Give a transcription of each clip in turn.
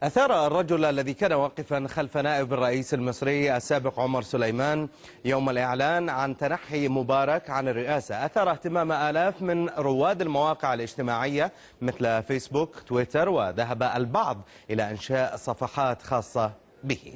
أثار الرجل الذي كان واقفا خلف نائب الرئيس المصري السابق عمر سليمان يوم الإعلان عن تنحي مبارك عن الرئاسة أثار اهتمام آلاف من رواد المواقع الاجتماعية مثل فيسبوك تويتر، وذهب البعض إلى إنشاء صفحات خاصة به.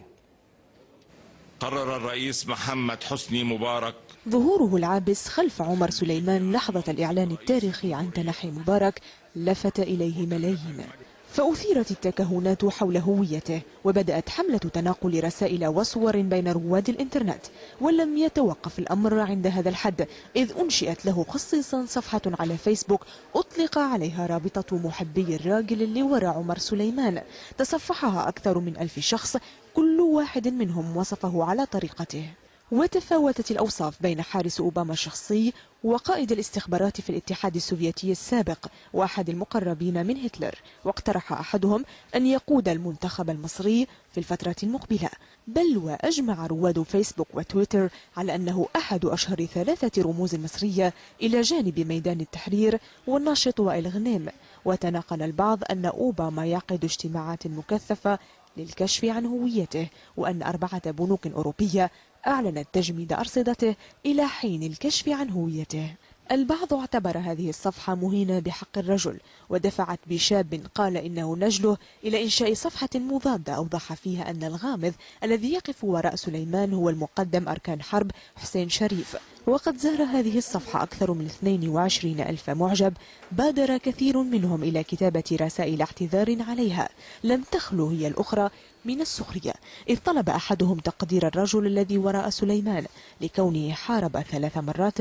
قرر الرئيس محمد حسني مبارك ظهوره العابس خلف عمر سليمان لحظة الإعلان التاريخي عن تنحي مبارك لفت إليه ملايين، فأثيرت التكهنات حول هويته، وبدأت حملة تناقل رسائل وصور بين رواد الإنترنت. ولم يتوقف الأمر عند هذا الحد، إذ أنشئت له خصيصا صفحة على فيسبوك أطلق عليها رابطة محبي الراجل اللي وراء عمر سليمان. تصفحها أكثر من 1000 شخص، كل واحد منهم وصفه على طريقته. وتفاوتت الأوصاف بين حارس أوباما الشخصي وقائد الاستخبارات في الاتحاد السوفيتي السابق وأحد المقربين من هتلر، واقترح أحدهم أن يقود المنتخب المصري في الفترة المقبلة. بل وأجمع رواد فيسبوك وتويتر على أنه أحد أشهر 3 رموز المصرية إلى جانب ميدان التحرير والناشط وائل غنيم. وتناقل البعض أن أوباما يعقد اجتماعات مكثفة للكشف عن هويته، وأن 4 بنوك أوروبية أعلنت تجميد أرصدته إلى حين الكشف عن هويته. البعض اعتبر هذه الصفحة مهينة بحق الرجل، ودفعت بشاب قال إنه نجله إلى إنشاء صفحة مضادة أوضح فيها أن الغامض الذي يقف وراء سليمان هو المقدم أركان حرب حسين شريف. وقد زار هذه الصفحة أكثر من 22,000 معجب، بادر كثير منهم إلى كتابة رسائل اعتذار عليها، لم تخلو هي الأخرى من السخرية، إذ طلب أحدهم تقدير الرجل الذي وراء سليمان لكونه حارب 3 مرات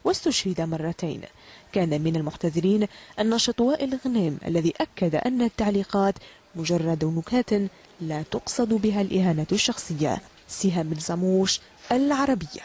واستشهد مرتين. كان من المعتذرين الناشط وائل غنيم الذي أكد أن التعليقات مجرد نكات لا تقصد بها الإهانة الشخصية. سهام الزموش، العربية.